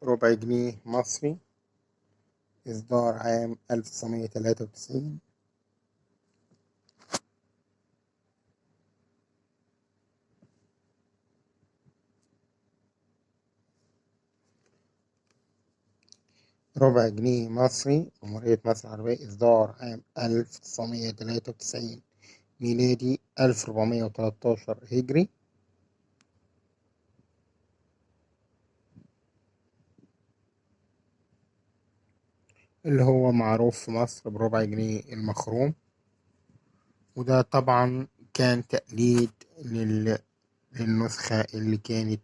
ربع جنيه مصري، إصدار عام 1993. ربع جنيه مصري، جمهورية مصر العربية، إصدار عام 1993 ميلادي، 1413 هجري. اللي هو معروف في مصر بربع جنيه المخروم، وده طبعا كان تقليد للنسخة اللي كانت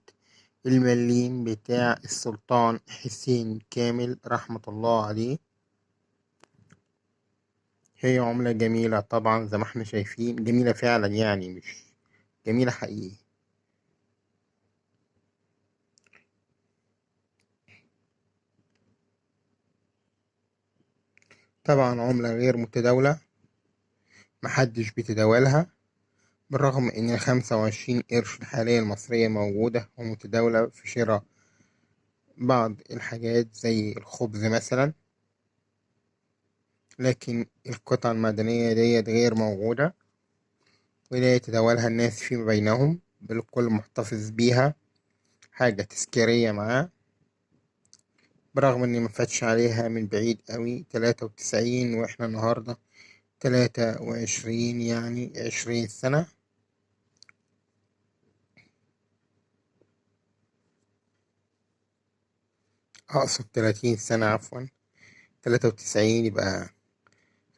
المليم بتاع السلطان حسين كامل رحمة الله عليه. هي عملة جميلة طبعا زي ما احنا شايفين، جميلة فعلا يعني، مش جميلة حقيقي. طبعا عملة غير متداولة، محدش بيتداولها، بالرغم ان 25 قرش الحالية المصرية موجودة ومتداولة في شراء بعض الحاجات زي الخبز مثلا، لكن القطع المعدنية ديت غير موجودة ولا يتداولها الناس فيما بينهم، بل الكل محتفظ بيها حاجة تذكارية معاه، برغم اني مفاتش عليها من بعيد قوي، 93 واحنا النهاردة 23، يعني 20 سنة. أقصد 30 سنة عفوا، 93 يبقى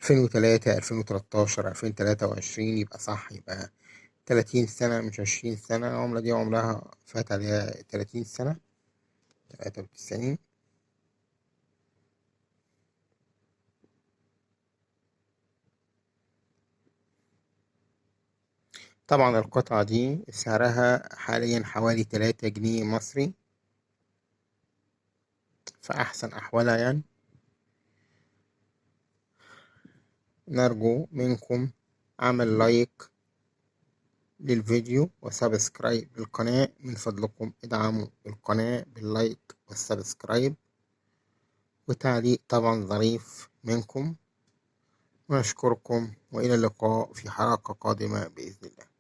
2003، 2013، 2023 يبقى صح، يبقى 30 سنة مش 20 سنة. العملة دي عمرها فات عليها 30 سنة، 93. طبعا القطعة دي سعرها حاليا حوالي 3 جنيه مصري في أحسن أحوالها يعني. نرجو منكم عمل like للفيديو و subscribe للقناة، من فضلكم ادعموا القناة بال like وال subscribe وتعليق طبعا ظريف منكم، ونشكركم وإلى اللقاء في حلقة قادمة بإذن الله.